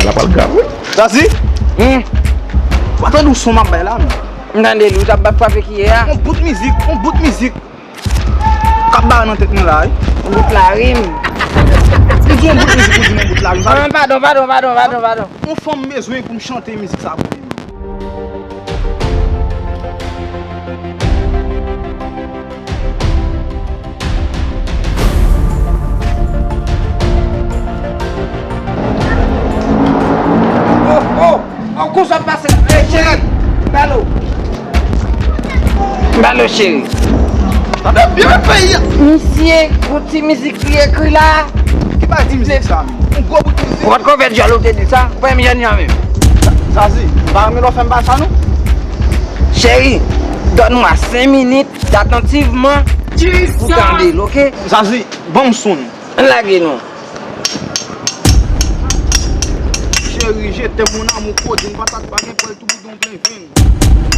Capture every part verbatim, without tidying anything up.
La pral grav, wi. Zazi? Hmm? Ou pa tande yon son m ap bay la, men? M tande li, ou t ap frape kiyè a? Yon bout mizik, yon bout mizik. K ap bay nan tèt mwen la, wi. Yon bout larim. M di yon bout mizik, ou di m yon bout larim. Ah, padon, padon, padon, padon, padon. Yon fanm bezwen pou m chante mizik sa pou li. Oh, oh, oh, konsa pase la. Hey, cheri, balo. Balo, cheri. Tande byen peyi a. Misye, yon ti mizik li ekri la. Ki pa di mizik sa, men? Yon gwo bout mizik. Ou pa t konn fè dyòl ou te di sa? Ou pa menm jèn jan menm. Zazi, m pa renmen lè w fè m bagay sa, non. Cheri, donne-moi cinq minutes attentivement pou tande l, oke? Zazi, ban m son. Ann lage non. Chérie, je t'aime, mon amour, kodenn patat pa gen pwèl tou boudon plen venn.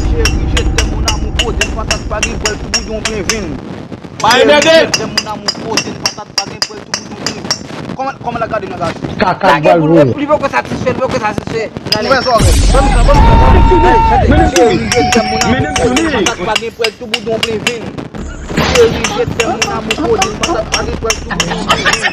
Chérie, je t'aime, mon amour, kodenn patat pa gen pwèl tou boudon plen venn. Chérie, je t'aime, mon amour, kodenn patat pa gen pwèl tou boudon plen venn. Kòman, kòman l ap gade nan gaz? Kaka l pral voye. Li poko satisfè, li poko satisfè. Ouvè zòrèy. Ban m sa, ban m sa, ban m sa. Chérie, je t'aime, mon amour, kodenn patat pa gen pwèl tou boudon plen venn. Chérie, je t'aime, mon amour, kodenn patat pa gen pwèl tou boudon plen venn.